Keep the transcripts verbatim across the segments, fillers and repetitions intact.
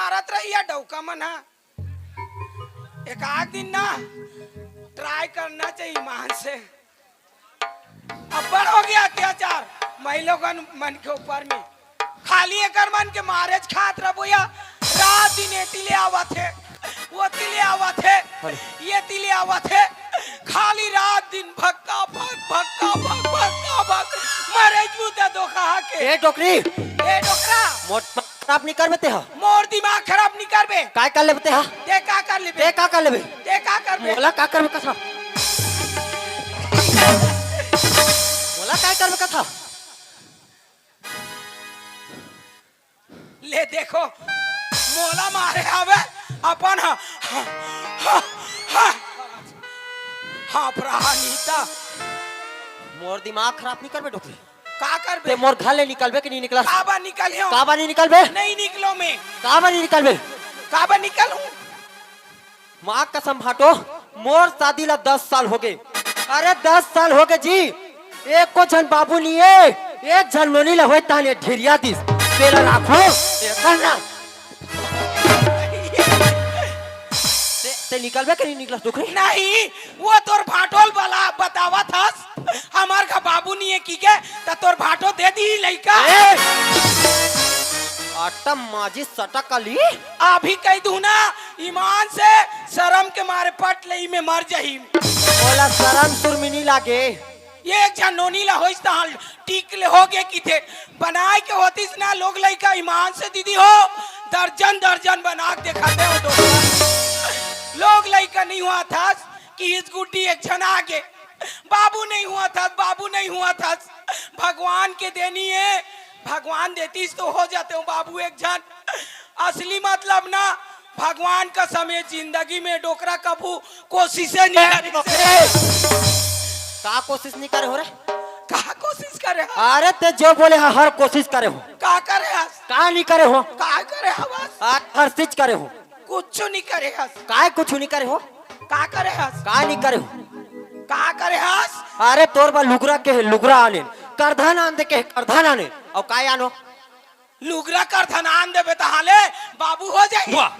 मारत रही है डौका मन हा। एक आध दिन ना ट्राई करना चाहिए ईमान से। अब्बड़ हो गया अत्याचार महिलोगन मन के ऊपर में। खाली एकर मन के मारेच खात रबो या रात दिन एती ले आवत हे, ओती ले आवत हे, हेलो। एती ले आवत हे। खाली रात दिन भक्का भक, भक्का भक, भक्का भक। मरे जू त धोखा के। ए डोकरी। ए डोकरा। मोर दिमाग खराब नइ करबे तेहा। मोर दिमाग खराब नइ करबे। काय कर लेबे तेहा? ते का कर लेबे? ते का कर लेबे? ते का करबे? मोला का करबे कथा? मोला काय करबे कथा? ले देखो, मोला मारे हवे अपन ह-, ह-, ह-, ह-, हाफरा नीता। मोर दिमाग खराब नइ करबे डोकरी। का करबे? ते मोर घर ले निकलबे कि नइ निकलस? काबर निकलियो? काबर नइ निकलबे? नइ निकलों मैं। काबर नइ निकलबे? काबर निकलूं? माँ कसम भाटो, मोर शादी ला दस साल होगे। अरे दस साल होगे जी, एको झन बाबू नइ हे, एक झन नोनी ला होय तहने ढेरिया दिस। तेला राखो, एकर ना। ते, ते निकलबे के नइ निकलस डोकरी? नहीं, वो तोर भाटो ल बला बतावत हस, हमर घर बाबू नइ हे कहिके, त तोर भाटो दे दिही लइका। ए! आटा माजी सटा काली। अभी कहि दूं ना, ईमान से, सरम के मारे पट ले, इमे मर जाही। ओला सरम सुरमी नइ लागे। एक झन नोनी ला होइस तहां टीक ले होगे किथे। बनाय के होतिस ना लोग लइका ईमान से दीदी हो, दर्जन दर्जन बना के देखाते हो डोकरा। लोग लइका नइ होवत हस कि इस गुड्डी एक झन आगे। बाबू नइ होवत हस, बाबू नइ होवत हस। भगवान के देनी हे, भगवान देतिस तो हो जातेंव बाबू एक झन। असली मतलब ना, भगवान कसम ए जिंदगी में डोकरा कभू कोशिशे नइ करे। का कोशिश नइ करे हों रे? का कोशिश करे हस? अरे ते जो बोले हस, हर कोशिश करे हों। का करे हस? का नइ करे हों? का करे हवस? आ, हर चीज करे हों। कुछु नइ करे हस। काय कुछु नइ करे हों? का करे हस? का नइ करे हों? का करे हस? अरे तोर बर लुगरा केहे लुगरा आनेन, करधन आन दे केहे करधन आनेन, अउ काय आनों? लुगरा करधन आन देबे तहां ले बाबू हो जाही। वाह।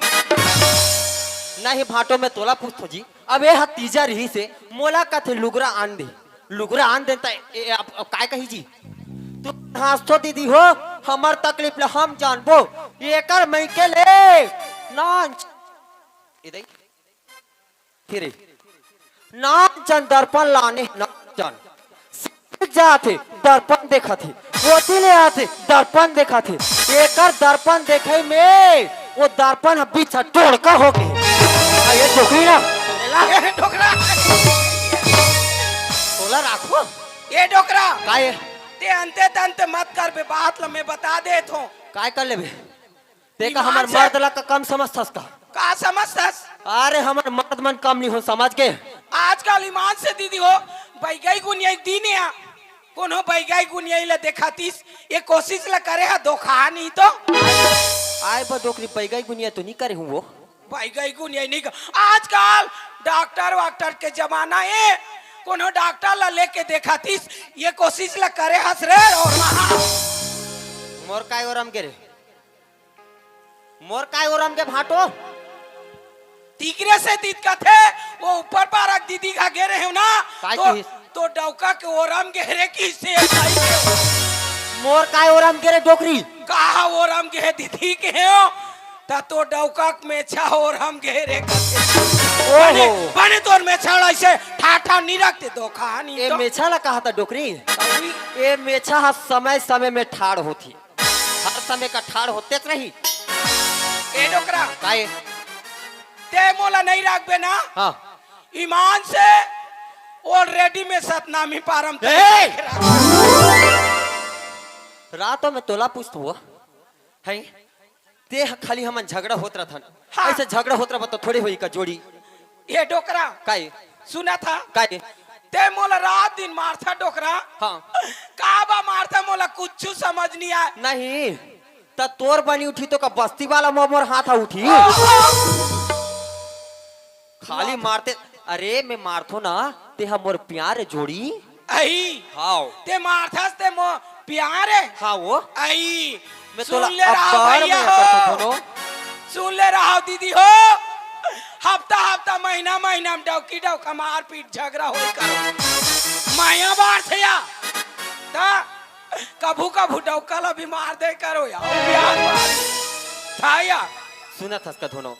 नहीं भाटो, मैं तोला पूछथों जी, अब ए ह तीजा रिहिसे, मोला कथे लुगरा आन दे, लुगरा आन दे त ए, अब, अब काय कही जी? तू हाँसथो दीदी हो, हमर तकलीफ ल हम जानबो, एकर मइके ले नान ए दई। फिर नान जन दर्पण लाने, नान जन। सिर जाथे, दर्पण देखथे, ओती ले आथे, दर्पण देखथे। एकर दर्पण देखे में वो दर्पण ह बीच ह टोड़का हो गे। आ, ये डोकरी ना। ए डोकरा। तोला राखो। ए डोकरा। काय? ते अंते तंते मत करबे, बात ल मैं बता देथों। काय कर लेबे? तें का ईमान हमर से मर्द ला का कम समझथस का? का समझथस? अरे, हमर मर्द मन कम नइ हों, समझ गे? आजकल ईमान से दीदी हो, बइगई गुनिया एक दिन या, कोनो बइगई गुनिया ला देखातिस, ए कोशिश ला करे हस, धोखा नइ तो। आय ब डोकरी, बइगई गुनिया तो नइ करे हों वो। बइगई गुनिया नइ का, आजकल डॉक्टर वाक्टर के जमाना ए, कोनो डॉक्टर ला लेके देखातिस, ए कोशिश ला करे हस रे, अउ महा। मोर काय ओरम गे रे? मोर काय ओरम गे भाटो? तिकरे से दिक्कत हे, वो ऊपर पारक दीदी घर गे रहेंव ना, काय तो, किहिस? तो डौका के ओरम गे रे किसे भाई के। मोर काय ओरम गे रे डोकरी? कहा ओरम गे दीदी के हो? त तो डौका के मेछा ओरम गे रे कथे। ओहो। बने, बने तोर मेछा ला अइसे ठा ठा नइ रखते, धोखा नइ ए तो। मेछा ला कहा था डोकरी? अभी ए मेछा ह समय समय में ठाढ़ होथे। हर समय का ठाढ़ होतेच रही। ए डोकरा। काय? ते मोला नइ राखबे ना? हाँ। ईमान से already मैं सतनामी पारम ते ए! राखबे। रातो में तोला पूछथों, हैं? ते ह-, खाली हमन झगड़ा होत रथन। हाँ। अइसे झगड़ा होत रहा तो थोड़े होई का जोड़ी। ए डोकरा। काय? सुनथस? काय? ते मोला रात दिन मारथस डोकरा। हाँ। का बर मारथस मोला कुछु समझ नइ आय। नहीं, त तोर बनी उठी तो का बस्ती वाला म-, मोर हाथ ह उठी? ओहो। खाली मारते, अरे मैं मारथों ना, ते ह मोर प्यार जोड़ी। अई। हाव। ते मारथस ते मोर प्यार। हाँ वो। अई। मैं सुन तोला ले रहा अब्बड़ भैया मया हो। करथों दोनों। सुन ले रहा दीदी हो, हफ्ता हफ्ता, महीना महीना में डौकी डौका मारपीट झगड़ा होई करो। माया बार से या, ता कभू कभू डौका ला भी मार दे करो या, वो भी आर मार था या। सुनत हस का धुनो,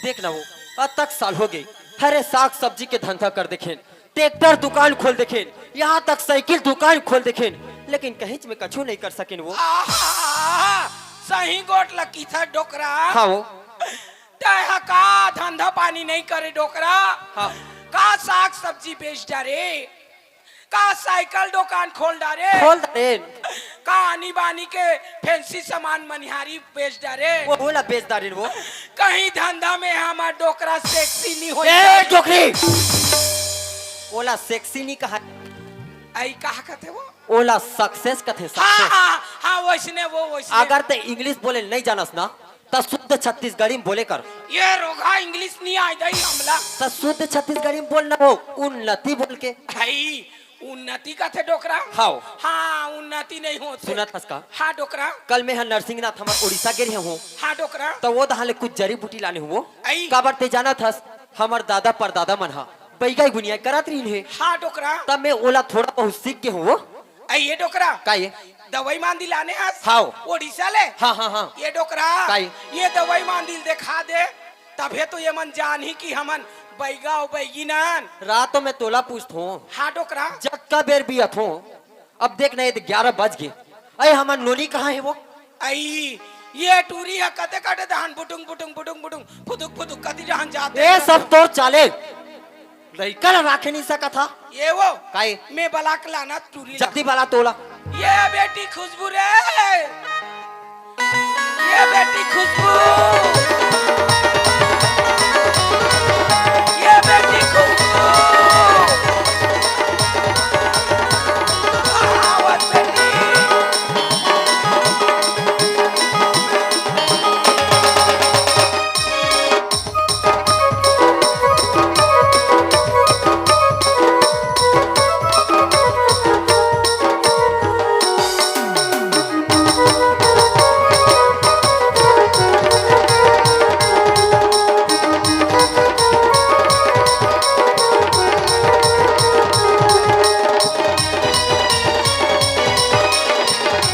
देख ना वो, अतक साल हो गए, हरे साग सब्जी के धंधा कर देखेन, ट्रैक्टर दुकान खोल देखेन, यहाँ तक साइकिल दुकान खोल देखेन, लेकिन कहीं में कछु नहीं कर सकेन वो। आहा, सही गोठ लकी था डोकरा। हाँ वो। तय हा का धंधा पानी नहीं करे डोकरा? हाँ। का साग सब्जी बेच डारे? का साइकिल दुकान खोल डारे? खोल डारे। का आनी बानी के फैंसी सामान मनिहारी बेच डारे? वो बोला बेच डारे वो। कहीं धंधा में हमार डोकरा सेक्सी नहीं होई ए, का? डोकरी! ओला सेक्सी नहीं कहा। आई कहा कहते वो? ओला सक्सेस कथे, हाँ, सक्सेस। हाँ, हाँ, वैसने वो, वैसने। अगर ते इंग्लिश बोले नहीं जानस ना, त शुद्ध छत्तीसगढ़ी में बोले कर। ये रोगा इंग्लिश नहीं आय दई हमला। त शुद्ध छत्तीसगढ़ी में बोल ना हो, उन्नति बोल के। भाई, उन्नति कथे डोकरा? हाव। हाँ, उन्नति नहीं होत हे। सुनत हस का? हाँ, डोकरा। कल मैं ह नरसिंहनाथ हमर उड़ीसा गे रहे हूँ। हाँ, डोकरा। त वो दहा ले कुछ जड़ी बूटी लाने हूँ। आई। काबर ते जानत हस, हमर दादा परदादा मन ह बैगा गुनिया करत रहिन हे। हाँ, डोकरा। त मैं ओला थोड़ा बहुत सीख गे हूँ। आई ये डोकरा। का ये? दवाई मांदी लाने हस? हाव। उड़ीसा ले? हाँ, हाँ, हाँ। ये डोकरा। का ये? ये दवाई मांदी ल देखा दे, तभे तो ये मन जानही कि हमन बैगा अउ बैगी नन। रात में तोला पूछत हूँ। हाँ डोकरा। जतका बेर भी अथो, अब देख ना, ये ग्यारह बज गे। अरे हमर नोनी कहाँ हे वो? आई, ये टूरी ह कते कटे दहन बुटुंग, बुटुंग, बुटुंग, बुटुंग, फुदुक, फुदुक कति जहन जाते ए, सब तोर चाले। लइका ला राखे नहीं सकत हा। ये वो? काई? मैं बला के लाना टूरी ला। जल्दी बला तोला। ये बेटी खुशबू रे। ये बेटी खुशबू। ये बेटी खुशबू। आवत बेटी।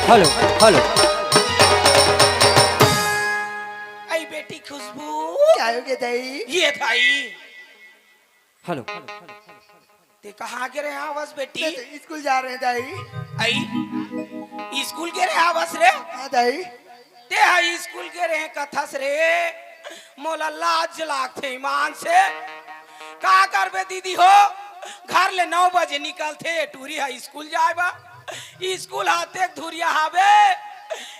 Hello, hello. आई बेटी खुशबू। का हो गे दाई? ये दाई। हेलो। ते कहाँ गे रहे आवस बेटी? मैं तो स्कूल जा रहे दाई। आई? स्कूल गे रहे आवस रे? हाँ दाई। ते हा स्कूल गे रहे कथस रे? मोला लाज लागथे ईमान से। का करबे दीदी हो? घर ले नौ बजे निकलथे, टूरी हा स्कूल जाए बा। स्कूल हा तेक धुरिया हावे।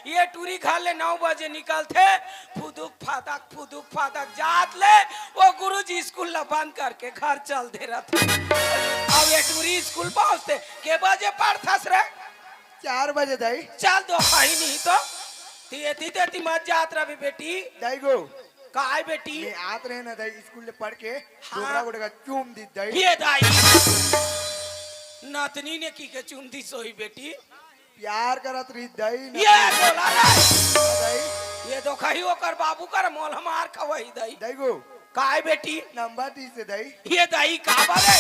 ये टूरी घर ले नौ बजे निकलथे, फुदुक फादक, फुदुक फादक जात ले, वो गुरुजी स्कूल ला बंद करके घर चल दे रथे। अब ये टूरी स्कूल पहुँचथे, के बजे पढ़थस रे? चार बजे दाई। चल दो खाई नहीं तो। ती एती तेती मत जात रहे बेटी। दाई गो। काय बेटी? मैं आत रहे ना दाई, स्कूल ले पढ़ के हाँ। डोकरा गोटे का चूम दी दाई। ये दाई। नतनी ने की के चूम दी सोई बेटी। प्यार करत रही दाई ना। ये बोला रे। दाई। ये तो कही ओकर बाबू कर मोल हमार खवही दाई। दाई गो। काय बेटी? नंबर दी से दाई। ये दाई का बारे?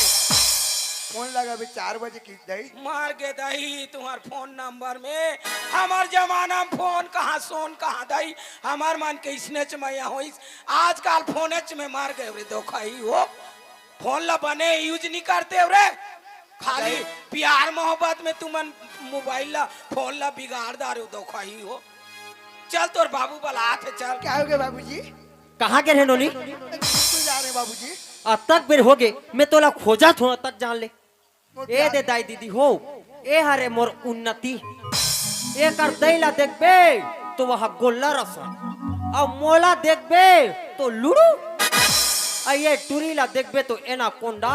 फोन लगा बे चार बजे की दाई। मार गे दाई तुम्हार फोन नंबर में। हमार जमाना में फोन कहाँ सोन कहाँ दाई। हमार मन के इसने च मैया होइस। आजकल फोने च में मार गए रे धोखा ही हो। फोन ला बने यूज नहीं करते हो रे। खाली प्यार मोहब्बत में तुमन मोबाइल ला, फोन ला बिगाड़ डारे हो धोखा ही हो। चल तोर बाबू बलात हे चल। का हो गे बाबूजी? कहाँ गे रहे नोनी? स्कूल जा रहे बाबूजी। अतक बेर हो गे, मैं तोला खोजत हूँ, अतक जान ले। मोर ए प्यार दे दाई दीदी हो, ए हरे मोर उन्नति। एकर दई ला देखबे, तो वह गोल्ला रसन। अउ मोला देखबे, तो लुड़ू। अउ ये टूरी ला देखबे, तो एनाकोंडा।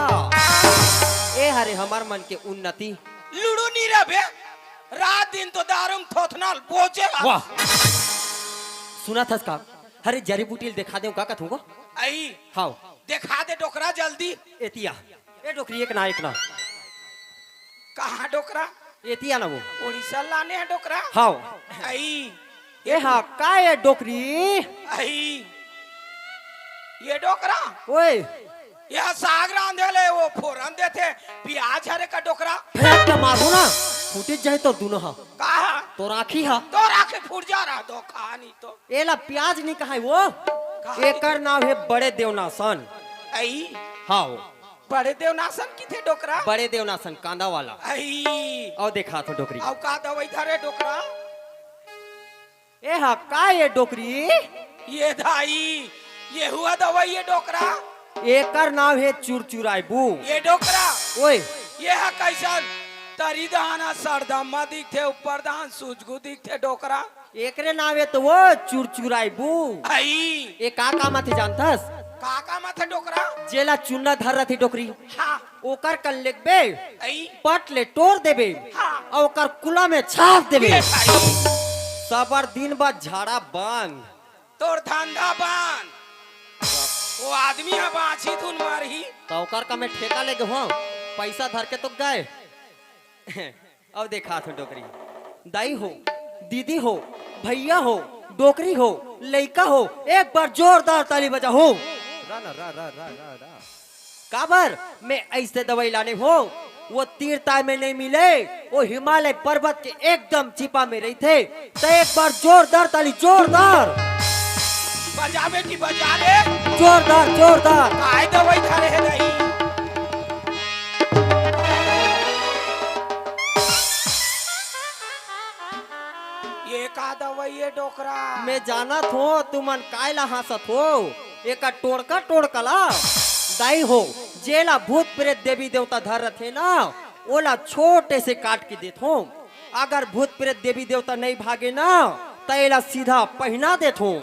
ए हरे हमर मन के उन्नति। लुड़ू नी रबे, रात दिन तो दारू में थोथना बोचे रह। वाह। सुनत हस का? हरे जड़ी बूटी ल देखा देव का कथूं का? आई। हाव। देखा दे डोकरा जल्दी। एतिया। ए डोकरी एक ना, एक ना। कहाँ डोकरा? एतिया ना वो। उड़ीसा लाने है डोकरा? हाव। आई। ए हा, का ए डोकरी? अही, ये डोकरा? ओए। ये साग रांधे ले, वो फोरन देथे, पियाज हरे का डोकरा। फेंक के मारू ना, फूटी जाए तो दुनो हा। का हा? तोर आँखी हा। तोर आँखी फूट जा रहा, दो खानी तो। एला पियाज नहीं कहाय वो, कहाय? एकर नाव हे बड़े देवनासन। अही। हाँ वो। बड़े देवनासन किथे डोकरा? बड़े देवनासन, कांदा वाला। अही। अउ देखा तो डोकरी। अउ का दवाई धरे डोकरा? ए हा, का ए डोकरी? ये दाई, ये हुआ दवाई ये डोकरा? एकर नाव हे चुरचुराइबू। ये डोकरा? ओए। ये हा कैसन? तरी धान हा सरदम्मा दिखथे, ऊपर धान सुजगू दिखथे डोकरा। एकरे नाव हे तो वो चुरचुराइबू। अही। ए का काम आथे जानथस? का काम आथे डोकरा? जेला चुन्ना धर रथे डोकरी। हाँ। ओकर कन लेगबे, अई। पट ले टोर देबे, हाँ। अउ ओकर कुला में छाप देबे। ये भाई। सबर दिन बा झाड़ा बांध। तोर धंधा बांध। वो आदमी हा बांची धुन मारही। त ओकर का में ठेका लेगे हो, पैसा धर के तो गए। अउ देखा थो डोकरी, दाई हो, दीदी हो, भैया हो, डोकरी हो, लइका हो, एक बार जोरदार ताली बजा हो। रा, रा, रा, रा, रा, रा, रा। काबर मैं ऐसे दवाई लाने हो, वो तीर ताय में नहीं मिले, वो हिमालय पर्वत के एकदम चिपा में रहिथे। त एक बार जोरदार ताली, जोरदार। बजा बेटी, बजा रे। जोरदार, जोरदार। काय दवाई धरे हे नहीं? ये का दवाई ये डोकरा? मैं जानत हो तुमन काय ला हंसत हो, एका टोड़का टोड़का ला। दाई हो, जेला भूत प्रेत देवी देवता धर रथे ना, ओला छोटे से काट के देत हो। अगर भूत प्रेत देवी देवता नहीं भागे ना, त एला सीधा पहिना देत हो।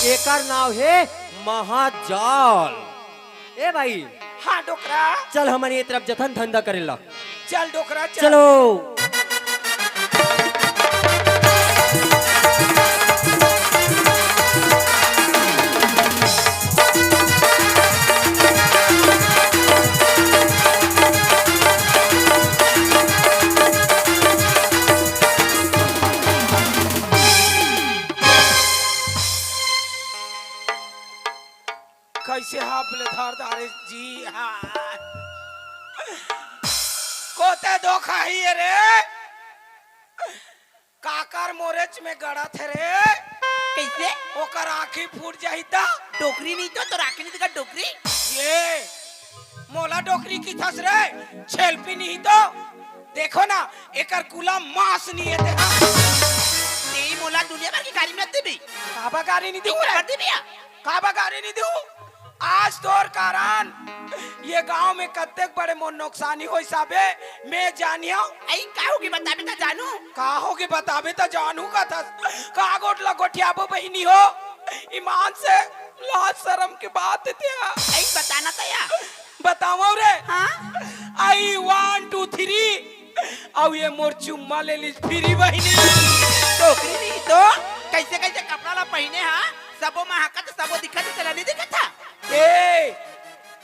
एकर नाव हे महाजाल। ए भाई, हाँ डोकरा। चल हमन ये तरफ जथन धंधा करे ला। चल डोकरा चल। चलो। कैसे हाफ ले धर दारे जी? हाँ। कोते दो खाही रे। काकर मोरेच में गड़त हे रे। कैसे? ओकर आँखी फूट जाही त? डोकरी नहीं तो, तोर आँखी नहीं दिखा डोकरी? ये मोला डोकरी किथस रे, छेलपी नहीं तो। देखो ना, एकर कुला मांस नहीं हे ते, हाँ। तेई मोला दुनिया भर की गारी मत देबी। काबा गारी नहीं तू दूँ रे। मत देबी या। काबा गारी नहीं दूँ। आज तोर कारण ये गांव में कत्तेक बड़े मोर नोकसानी होइस आबे, मैं जानियो। अई का होगे बताबे त जानू। का होगे बताबे त जानू का थस? का गोठ ला गोठियाबो बहिनी हो? ईमान से लाज शरम के बात हे ते हा। अई बताना त या। बतावव रे। हाँ? I one two three. अउ ये मोर चुम्मा ले लिस फिरी बहिनी। डोकरी नहीं तो कैसे कैसे कपड़ा ला पहिने हा? सबो महकत सबो दिखत तेला नहीं दिखत हा? ए,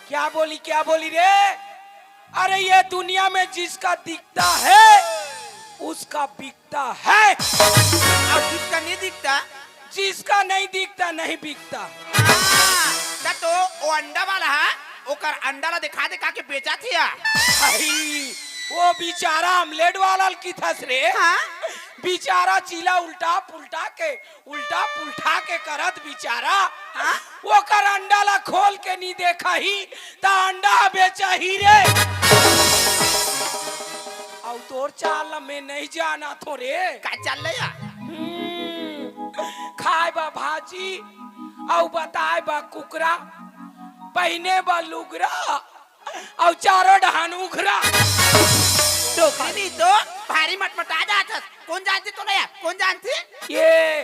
क्या बोली, क्या बोली रे? अरे ये दुनिया में जिसका दिखता है उसका बिकता है। अउ जिसका नहीं दिखता? जिसका नहीं दिखता नहीं बिकता। हाँ, त तो वो अंडा वाला हा, ओकर अंडा ला दिखा दे का के बेचा थिया। भाई, वो बेचारा आमलेट वाला ल किथस रे। हाँ? बेचारा चीला उल्टा पुल्टा के, उल्टा पुल्टा के करत बेचारा। हाँ? ओकर अंडा ला खोल के नी देखा ही, त अंडा बेचा ही रे। अउ तोर चाल ला मैं नहीं जानत हो रे। का चाल ले या? हम्म, खाए बा भाजी, अउ बताए बा कुकरा, पहिने बा लुगरा, अउ चारों डहान उघरा। डोकरी नहीं तो भारी मटमटा जात हस। कोन जानथे तोला या? कोन जानथे? ये,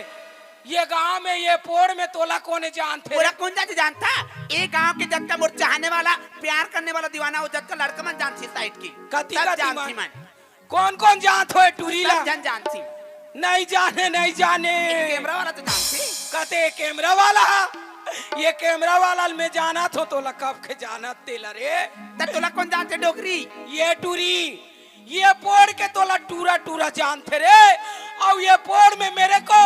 ये गांव में, ये पोड़ में तोला कोने जानथे? तोला कोन जानथे जानथा? ए गांव के जतका मोर चाहने वाला, प्यार करने वाला दीवाना, वो जतका लड़का मन जानथे साइड के। कति सब कति जानथे मन? मन। कोन कोन जानत हो ए टूरी ला? सब झन जानथे। नहीं जाने, नहीं जाने। ए कैमरा वाला तो जानथे। कते कैमरा वाला हा? ये कैमरा वाला ल मैं जानत हो, तोला कब के जानत तेला रे। त तोला कोन जानथे डोकरी? ये टूरी, ये पोड़ के तोला टूरा टूरा जानथे रे। और ये पोड़ में मेरे को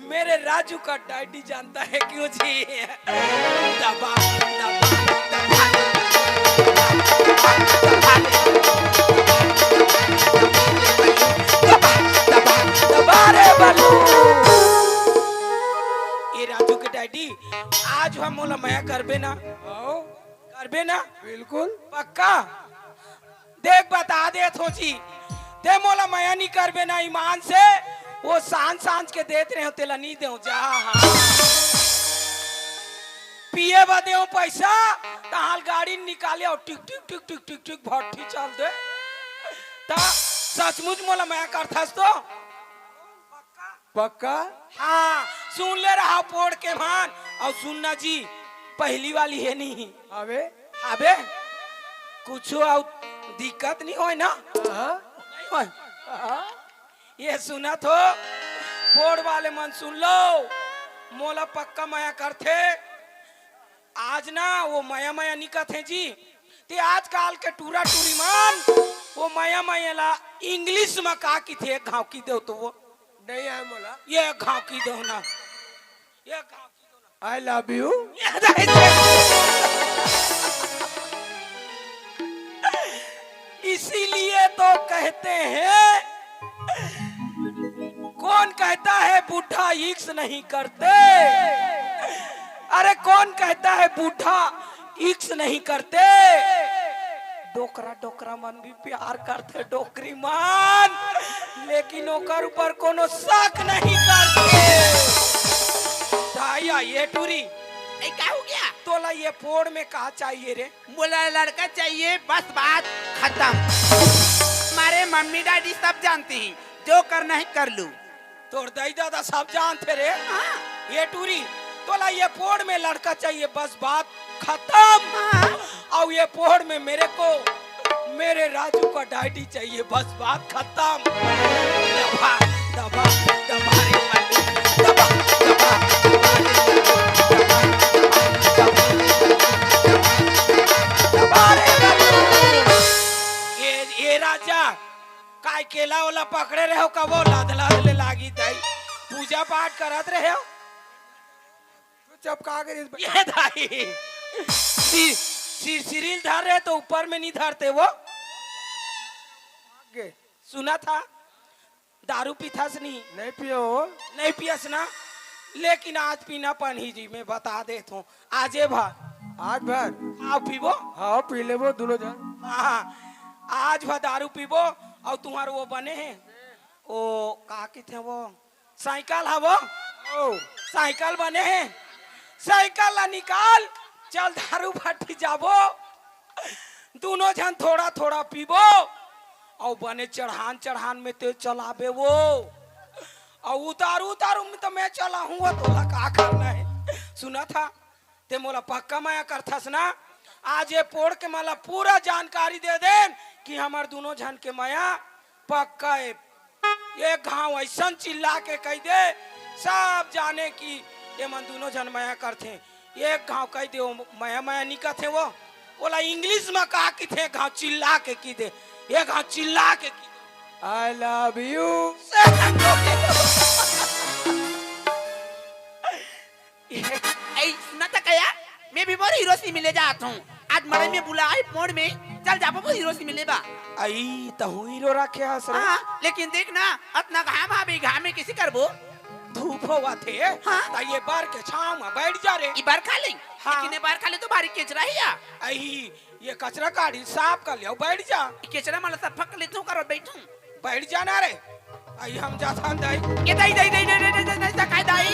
मेरे राजू का डैडी जानता है क्यों जी? दबा, दबा, दबा, दबा, दबा, दबा रे बलू। ये राजू के डैडी, आज हम मोला मया करबे ना? आओ। करबे ना? बिल्कुल। पक्का? देख, बता देत हों जी, ते मोला मया नी करबे ना ईमान से, वो सांझ सांझ के देत रहेंव, तेला नी देंव जा। हाँ। पिए बर देंव पैसा, तहाल गाड़ी निकाले अउ टिक टिक टिक टिक टिक टिक भट्ठी चल दे। त सचमुच मोला मया करथस तो? पक्का? हाँ, सुन ले रहा पोड़ के मान, अउ सुनना जी, पहली वाली हे नहीं। अबे? अबे, कुछो अउ दिक्कत नहीं होय ना? हाँ? नहीं होय। हाँ? ये सुनत हो, पोड़ वाले मन सुन लो, मोला पक्का मया करथे। आज ना वो मया मया नी कथे जी, ते आजकल के टूरा टूरी मन वो मया मया ला इंग्लिश में का किथे, एक घाव की देव तो वो। नहीं आय मोला। ये घाव की देव ना, ये घाव की देव ना। I love you। ये नहीं दे। इसीलिए तो कहते हैं, कौन कहता है बूढ़ा इश्क नहीं करते? अरे कौन कहता है बूढ़ा इश्क नहीं करते? डोकरा डोकरा मन भी प्यार करथे डोकरी मन, लेकिन ओकर ऊपर कोनो शक नहीं करथे। दाई ये टूरी, ए, का हो गया? तोला ये पोड़ में का चाहिए रे? मोला लड़का चाहिए, बस बात खत्म। हमारे मम्मी डैडी सब जानती हैं, जो करना है कर लूं। तोर दाई दादा सब जानथे रे। हाँ। ये टूरी, तोला ये पोड़ में लड़का चाहिए, बस बात खत्म। हाँ। अउ ये पोड़ में मेरे को मेरे राजू का डैडी चाहिए, बस बात खत्म। दबा, दबा, दबा रे बलू, दबा, दबा, दबा रे बलू, दबा, दबा, दबा, दबा रे बलू। ये, ये राजा, काय केला ओला पकड़े रहे हो कबो? लाद लाद ले लागी दाई, पूजा पाठ करत रहे हो। तू चपका के इस ये दाई, सिर, सिर, सिरिल धर रहे तो ऊपर में नहीं धरते वो। आगे। सुना था, दारू पीथस नहीं? नहीं पियो। नहीं पियस ना, लेकिन आज पीना पनही जी, मैं बता देत हों, आजे भर। आज भर? आओ पीबो। हाँ, पी लेबो दोनों जन। हाँ, आज भर दारू पीबो। अउ तुम्हार वो बने हे, ओ का किथे वो, साइकिल हवो? ओ। साइकिल बने हे, साइकिल ला निकाल, चल दारू भट्ठी जाबो, दोनों झन थोड़ा थोड़ा पीबो, अउ बने चढ़ान चढ़ान में तेज चलाबे वो, अउ उतारू उतारू में तो मैं चलाहूँ वो, तोला का करना हे? सुना था, ते मोला पक्का मया करथस ना? आज ये पोड़ के मला पूरा जानकारी दे देन कि हमर दोनों झन के मया पक्का हे। एक घाव अइसन चिल्ला के कहि दे, सब जाने कि ये मन दोनों झन मया करथे। एक घाव कहि दे, वो मया मया नी कथे वो, ओला इंग्लिश में का किथे, एक घाव चिल्ला के कि दे, एक घाव चिल्ला के कि दे। I love you। ए, सुना था कया? मैं भी मोर हीरो से मिले जात हों। आज मड़ई में बुलाए मोड़ में, चल जाबो मोर हीरो से मिले बा। आई, तहूँ हीरो रखे हस रे? हाँ, लेकिन देख ना, अतना घाम हावे, घाम में किसे करबो? धूप होवत हे, हाँ। त ये बर के छाँव में बैठ जा रे। ई बरखा ले, हाँ। लेकिन ये बरखा ले तो भारी केचरा ही आ। आई, ये कचरा गाड़ी साफ कर लियो, बैठ जा। ई केचरा मला साफ कर लेथों, करो बैठूं। बैठ जा ना रे। आई हम जाथन दाई। ए दाई, दाई, दाई, दाई, दाई, दाई, दाई, दाई, दाई।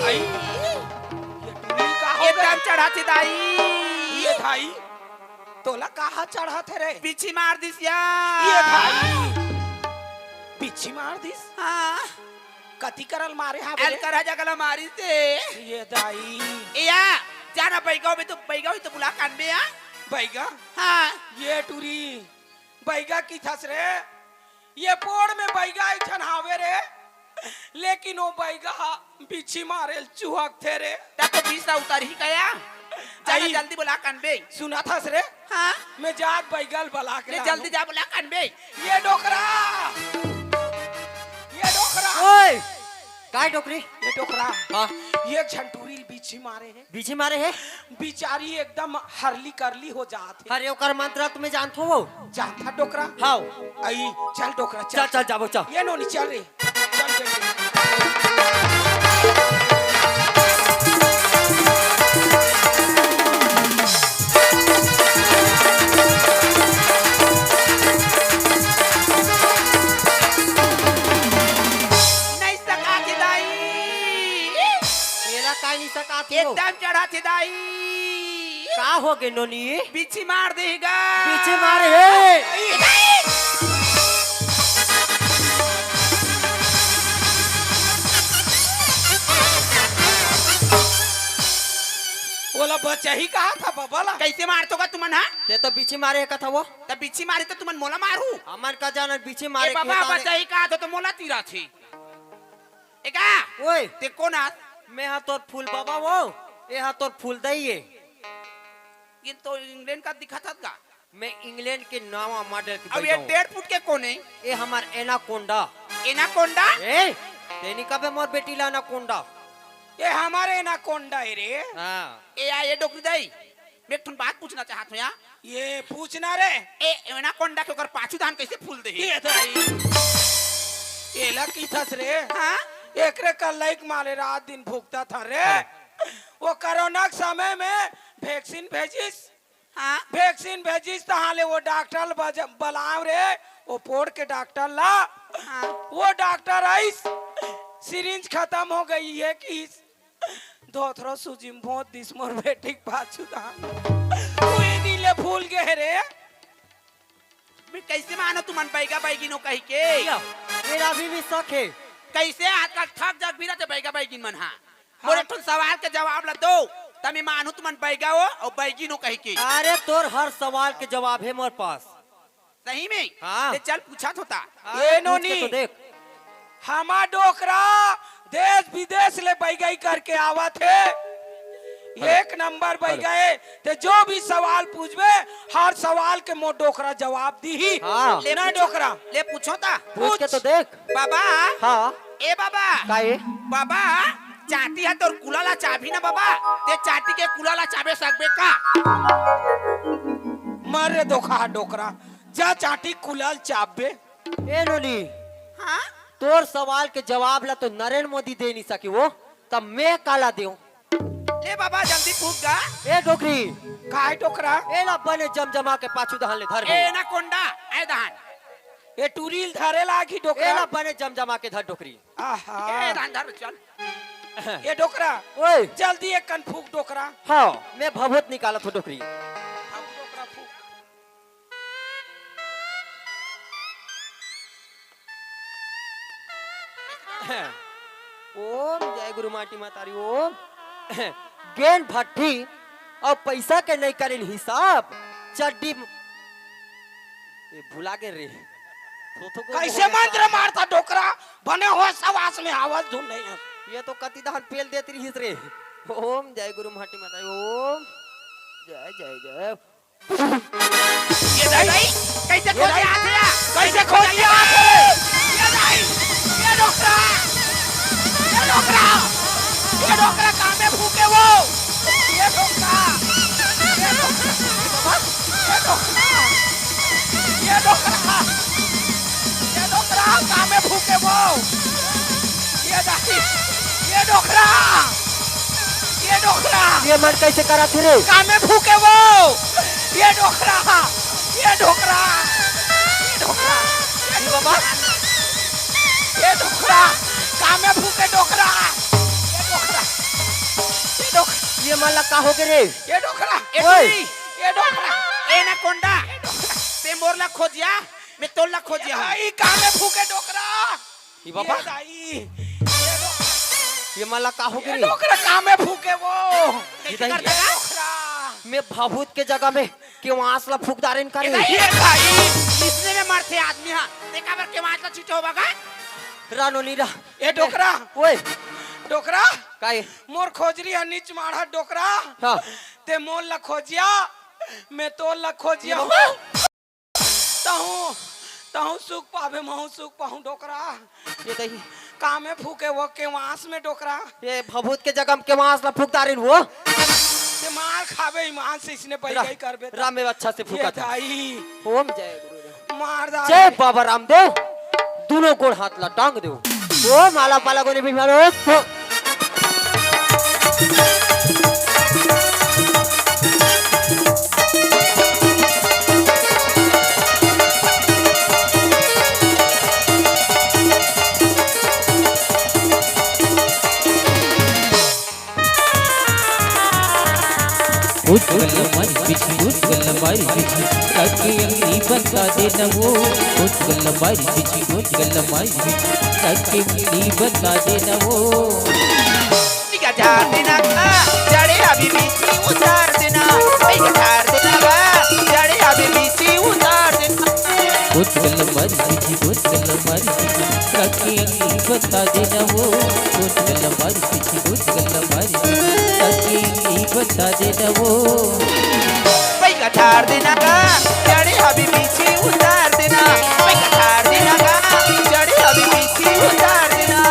आई। ये टूरी का हो ये गए? दम चढ़ाथे दाई। ये भाई, तोला कहाँ चढ़ाथे रे? बिच्छी मार दिस या। ये भाई, बिच्छी मार दिस? हाँ। कति करल मारे हा एल बे? करहा जगला मारी से। ये दाई। ए या, जाना बैगा में तो, बैगा ही तो बुला कान में या। बैगा? हाँ। ये टूरी, बैगा किथस रे? ये पोड़ में बैगा एक झन हावे रे, लेकिन वो बैगा बिच्छी मारे ल चुहकथे रे। ता तो बीस उतार ही गया। जाना आई। जल्दी बुला कान बे। सुना थस रे? हाँ। मैं जात बैगा ल बुला के ले लानू। जल्दी जा बुला कान बे। ये डोकरा, ये ओए, काय डोकरी? ये डोकरा। हाँ। ये झंटूरी बिच्छी मारे हे। बिच्छी मारे हे? बिचारी एकदम हरली करली हो जात हे। अरे, ओकर मंत्र तुम्हें जानथो हो? जानथा डोकरा? हाँ। आई, चल डोकरा, चल, चल। चल, जाबो, चल। ये नोनी, चल रे। चल, चल, चल। नहीं सकाथे दाई। एला काय नहीं सकाथे हो? एकदम चढ़ाथे दाई। का हो गे नोनी? बिच्छी मार देही गा। बिच्छी मारे हे। ओला बचाही कहा था बाबा ला। कैसे मारथो गा तुमन हा? ते तो बिच्छी मारे हे कथा वो। त बिच्छी मारे त तुमन मोला मारू। हमन का जानन बिच्छी ए मारे बाबा, के ताने। बचाही कहा तो, तो मोला तीरा थी। ए का? ओए। ते कोन आस? मैं हा तोर फूल बाबा वो, ए हा तोर फूल दई ए। ये तो इंग्लैंड का दिखा था का? मैं इंग्लैंड के नवा मॉडल के अब ये बैठा हूँ। डेढ़ फुट के कोन हे? ए हमार एनाकोंडा। एनाकोंडा? ए, तेनी कबे मोर बेटी ला एनाकोंडा। ये हमारे एनाकोंडा हे रे। हाँ। ए आ, ये डोकरी दाई, मैं एक ठन बात पूछना चाहत हूँ यार। ये पूछना रे। ए, एनाकोंडा के ओकर पाछू धान कैसे फूल देही? ये दाई। एला किथस रे। हाँ? एकरे का लइक माले रात दिन भुगता था रे। हाँ। वो कोरोना के समय में वैक्सीन भेजिस। हाँ। वैक्सीन भेजिस तहाँ ले वो डॉक्टर ल बज-, बलाव रे, वो पोड़ के डॉक्टर ला। हाँ। वो डॉक्टर आइस, सिरिंज खत्म हो गई है कि धोथरो सूजी म भोंत दिस मोर बेटी के पाछू धान। उही दिन ले फूल गे हे रे। मैं कैसे मानो तुमन बैगा बैगिन हो कही के? भैया, मेरा अभी भी शक है। कैसे आजकल ठग जग भी रहते बैगा बैगिन मन हा? मोर हाँ। एक ठन सवाल के जवाब ला दो, त मैं मानू तुमन बैगा हो अउ बैगिन हो कही के। अरे तोर हर सवाल के जवाब है मोर पास। सही में? हाँ। ते चल पूछा थोता। अरे ए पूछ के नोनी, तो देख। हमार डोकरा देश विदेश ले बैगई करके आवत हे। हेलो। एक नंबर बैगा हेलो। हे। ते जो भी सवाल पूछबे, हर सवाल के मोर डोकरा जवाब दीही। हाँ। ले ना पूछो, डोकरा। ले पूछो ता। पूछ के पूछ। तो देख। बाबा। हाँ। ए बाबा। का ए? बाबा, चाटी हा तोर कुला ला चाबही ना बाबा। ते चाटी के कुला ला चाबे सकबे का? मर रे धोखा डोकरा। जा चाटी कुला ल चाबे। ए नोनी, हाँ? तोर सवाल के जवाब ला तो नरेंद्र मोदी दे नहीं सके वो, तब मैं काला देऊं? ले बाबा, जल्दी फूक गा। ए डोकरी। काय डोकरा? ए ला बने जमजमा के पाछू दहान ले धर ए बे। एनाकोंडा, ए दहान। ए टूरी ल धरे लागी डोकरा। ए ला बने जमजमा के धर डोकरी। आहा। ए दहान धर चल। ए डोकरा। ओए। जल्दी एक कन फूक डोकरा। हाँ, मैं भभूत निकालत हूँ डोकरी। फूक डोकरा, फूक। ओम जय गुरु माटी मातारी ओम। गेन भट्ठी अउ पैसा के नहीं करेन हिसाब, चड्डी म-, ए, भुला गे रे। थोथो को कैसे बोले मंत्र का? मारता डोकरा, बने हो सवास में आवाज धुन नहीं है। ये तो कति दहन पेल देत रहिस रे। ओम जय गुरु माटी मातारी ओम। जय जय जय। ये दाई, कैसे ये खोज दाई, आथे या? कैसे खोज आथे? ये दाई, ये डोकरा, ये डोकरा, ये डोकरा कामे फूके वो? ये डोकरा, ये डोकरा, ये डोकरा, ये डोकरा, ये डोकरा कामे फूके वो? ये दाई, ये डोकरा। ये डोकरा। ये मन कैसे करत हे रे? कामे फूके वो। ये डोकरा। ये डोकरा। ये डोकरा। ये बाबा। ये डोकरा। कामे फूके डोकरा। ये डोकरा। ये डोकरा। ये मन ला का हो गे रे? ये डोकरा। ए ओए। टुरी। ये डोकरा। एनाकोंडा। ये डोकरा। ते मोर ला खोजिया, मैं तोर ला खोजिया हूँ। आई कामे फूके डोकरा। ई बाबा। ये दाई, ये डो-, ये मला का हो ये गे रे? डोकरा कामे फूके वो। ये दाई। ये डोकरा। मैं भभूत के जगह में केवास ला फूक डारेन का रे? ये दाई, ये दाई, इसने में मरथे आदमी हा। ते काबर केवास ला छीटे होबा का? रानो नी रा। ए डोकरा। ओए। डोकरा। का ए? मोर खोजरी हा नीच माढ़ा डोकरा। हाँ। ते मोर ला खोजिया, मैं तोर ला खोजिया ये हूँ। बाबा। तहूँ, तहूँ सुख पाबे, महूँ सुख पाहूँ, डोकरा। ये दही, कामे फूके वो केवास में डोकरा। ये भभूत के जगह में केवास ला फूक डारिन वो। ते मार खाबे ईमान से, इसने रा-, बइगई करबे त। राम में अच्छा से ये फूका था। दाई। ओम जय गुरुदेव। मार डार जय दे। बाबा रामदेव। दोनों गोड़ हाथ ला टांग दो। ओम आला पाला गोरे भी मारो। उठ गल्ला मारी पीछे, उठ गल्ला मारी पीछे, काके अंगली बता देना वो। उठ गल्ला मारी पीछे, उठ गल्ला मारी पीछे, काके अंगली बता देना वो। का झाड़ देना का, जड़े अभी बीच में उतार देना। भाई का झाड़ देना का, जड़े अभी बीच में उतार देना। उठ गल्ला मारी पीछे, उठ गल्ला मारी पीछे, काके अंगली बता देना वो। उठ गल्ला मारी पीछे, उठ गल्ला मारी पीछे, काके अंगली बता देना वो। भाई का झाड़ देना का, जड़े अभी बीच में उतार देना। भाई का झाड़ देना का, जड़े अभी बीच में उतार देना।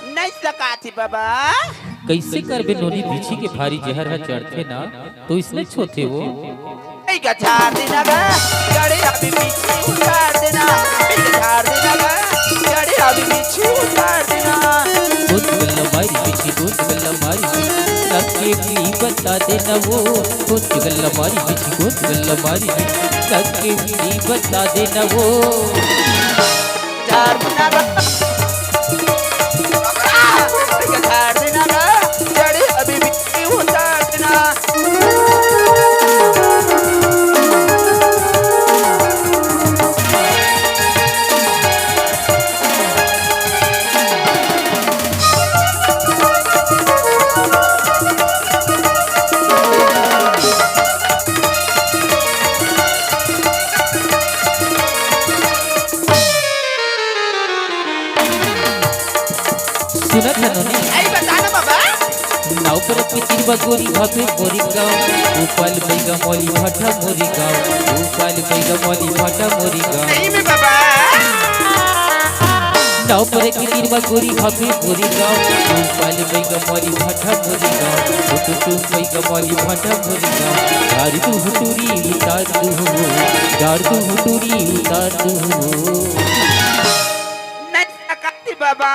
नहीं सकाथी बाबा। कइसे करबे नोनी, बिछी के भारी जहर ह चढ़थे ना, तो इसने छोथे वो। एक झाड़ देना बा, जड़े अभी पीछे उतार देना। एक झाड़ देना बा, जड़े अभी पीछे उतार देना। कुछ गल्ला मारी पीछे, कुछ गल्ला मारी पीछे, काके अंगली बता देना वो। कुछ गल्ला मारी पीछे, कुछ गल्ला मारी पीछे, काके अंगली बता देना वो। झाड़ देना बा। झाड़ देना बा। जड़े अभी भी उतार देना। सुनत हनो नी? आई बता ना बाबा। नाव पर के तीर बा गोरी भाभी मोरी गाँव, उपाल बैगा मौली भाटा मोरी गाँव, उपाल बैगा मौली भाटा मोरी गाँव। सही में बाबा। नाव पर के तीर बा गोरी भाभी मोरी गाँव, उपाल बैगा मौली भाटा मोरी गाँव, उटुटु बैगा मौली भाटा मोरी गाँव। डार दू हुटुरी उतार दू हो, डार दू हुटुरी उतार दू हो। नहीं सकती बाबा।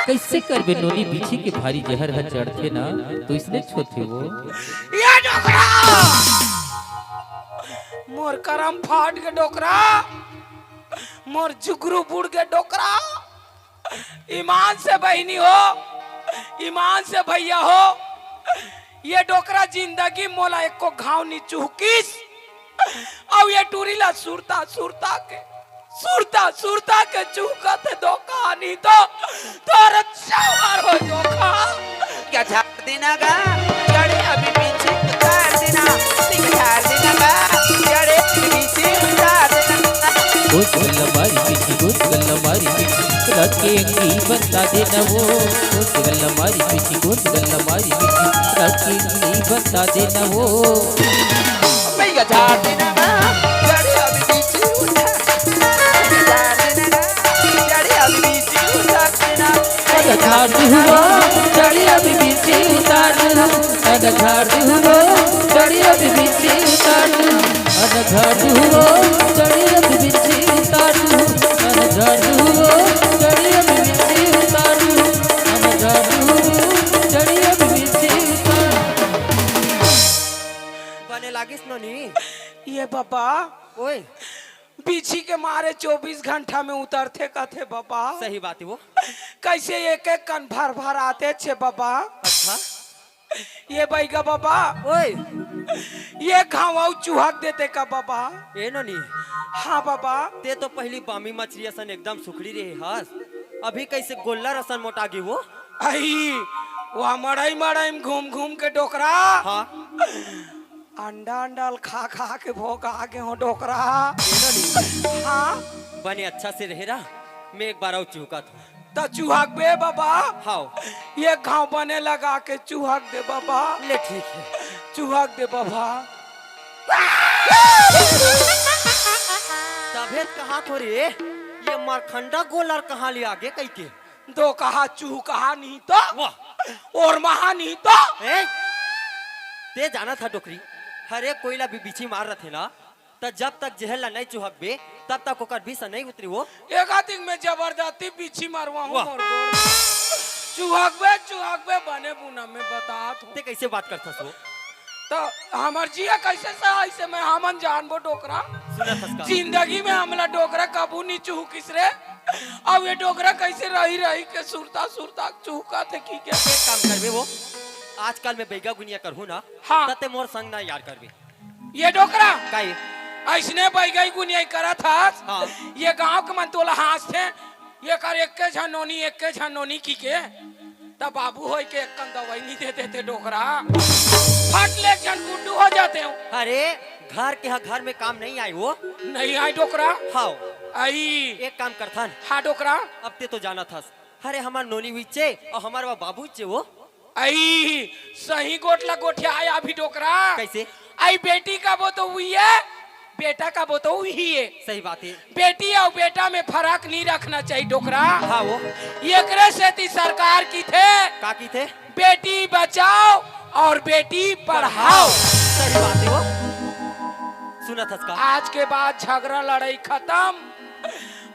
कइसे करबे नोनी, बिछी के भारी जहर ह चढ़थे ना, तो इसने छोथे वो। ये डोकरा, मोर करम फाट के डोकरा, मोर जुगरू बुड़ के डोकरा। ईमान से बहिनी हो, ईमान से भैया हो, ये डोकरा जिंदगी मोला एको घाव नी चुहकिस। अउ ये टूरी ला सुरता सुरता के, सुरता सुरता के चुहकत हे धोखा, नी तो तोर चावर हो धोखा। क्या झाड़ देना गा, जड़े अभी पीछे उतार देना। क्या झाड़ देना गा, जड़े अभी पीछे उतार देना। गोद गल्ला मारी पीछे, गोद गल्ला मारी पीछे, रात के अंगी बता देना वो। गोद गल्ला मारी पीछे, गोद गल्ला मारी पीछे, रात के अंगी बता देना वो। भैया झाड़ देना गा, जड़े अभी पीछे उतार। भैया झाड़ देना गा, जड़े अभी पीछे उतार देना। अरे झाड़ दूँ वो, जड़े अभी पीछे उतार दूँ। अरे झाड़ दूँ वो, जड़े अभी पीछे उतार दूँ। अरे झाड़ दूँ वो, जड़े अभी पीछे उतार दूँ। अरे झाड़ दूँ वो, जड़े अभी पीछे उतार दूँ। अरे झाड़ दूँ वो, जड़े अभी पीछे उतार दूँ। बने लागिस नोनी। ये बाबा। ओए। बिछी के मारे चौबीस घंटा में उतरथे कथे बाबा। सही बात हे वो। कइसे एक एक कन भर भर आथे छे बाबा। अच्छा। ये बैगा बाबा। ओए। ये घाव अउ चुहक देथे का बाबा। ए नोनी। हाँ बाबा। ते तो पहिली बामी मछरी असन एकदम सुखड़ी रहे हस, अभी कइसे गोल्लर असन मोटा गे वो। अई, वो मड़ई मड़ई में घूम घूम के डोकरा। हाँ। अंडा अंडा ल खा खा के भोगा गे हो डोकरा। ए नोनी। हाँ। बने अच्छा से रहे रहा, मैं एक बार अउ चुहकत हूँ। त चुहकबे बाबा। हाँ। ये घाव बने लगा के चुहक दे बाबा। ले ठीक हे। चुहक दे बाबा। तभे त कहा थो रे, ये मरखंडा गोल्लर कहाँ ले आगे कहिके। दो कहा चूह कहा नहीं तो। वाह। और महा नहीं तो। ए? ते जाना था डोकरी, हर एक कोइला भी बिछी मार रथे ना, त जब तक जेहर ला नहीं चुहकबे, तब तक ओकर विष नहीं उतरी वो। एका दिन में जबरदस्ती बिछी मारवा हूँ वाह। मोर गोड़। चुहकबे, चुहकबे बने बुना में बतात हूँ। ते कइसे बात करथस वो? त हमर जिया कइसे सहाय से मैं हमन जानबो डोकरा। सुनत हस का? जिंदगी में हमला डोकरा कभू नहीं चुहकिस रे। अब ये डोकरा कइसे रही रही के सुरता सुरता चुहका थे की के। एक काम करबे वो, आजकल मैं बैगा गुनिया करहूँ ना, हाँ। त ते मोर संग ना यार करबे। ये डोकरा काई? अइसने बैगा गुनिया करत हस। हाँ। ये गांव के मन तोला हाँसथे, ये कर एक्के झन नोनी, एक्के झन नोनी की के। त बाबू होय के एक्कन दवाई नहीं देते थे डोकरा। फट ले एक झन गुड्डू हो जाते हो। अरे, घर के ह घर में काम नहीं आए वो। नहीं आए डोकरा। हाँ। आई। एक काम करथन। हाँ डोकरा। अब ते तो जानत हस। अरे, हमर नोनी उइचे अउ हमर वा बाबू उइचे वो। आई, सही गोठ ला गोठियाय अभी डोकरा। कइसे? आई बेटी का बो तो उही हे, बेटा का बो तो उही हे। सही बात हे। बेटी अउ बेटा में फरक नहीं रखना चाहिए डोकरा। हाँ वो। एकरे सेती सरकार किथे, का किथे? बेटी बचाओ अउ बेटी पढ़ाओ। सही बात हे वो। सुनत हस का? आज के बाद झगरा लड़ई खतम,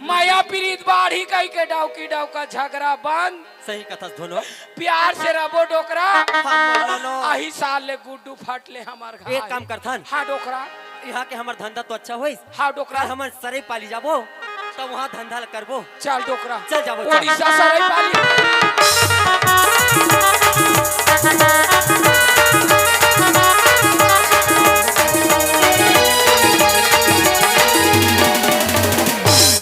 मया पीरित बाढ़ही कहिके डौकी डौका झगरा बंद। सही कथस धुनो। प्यार से रबो डोकरा। हाँ, बोलो नो। अही साल ले गुड्डू फट ले हमर घर। एक काम करथन। हाँ डोकरा। इहाँ के हमर धंधा तो अच्छा होइस। हाँ डोकरा। कल हमन सरई पाली जाबो, त उहाँ धंधा ल करबो। चल डोकरा। चल जाबो, चल। उड़ीसा सरई पाली।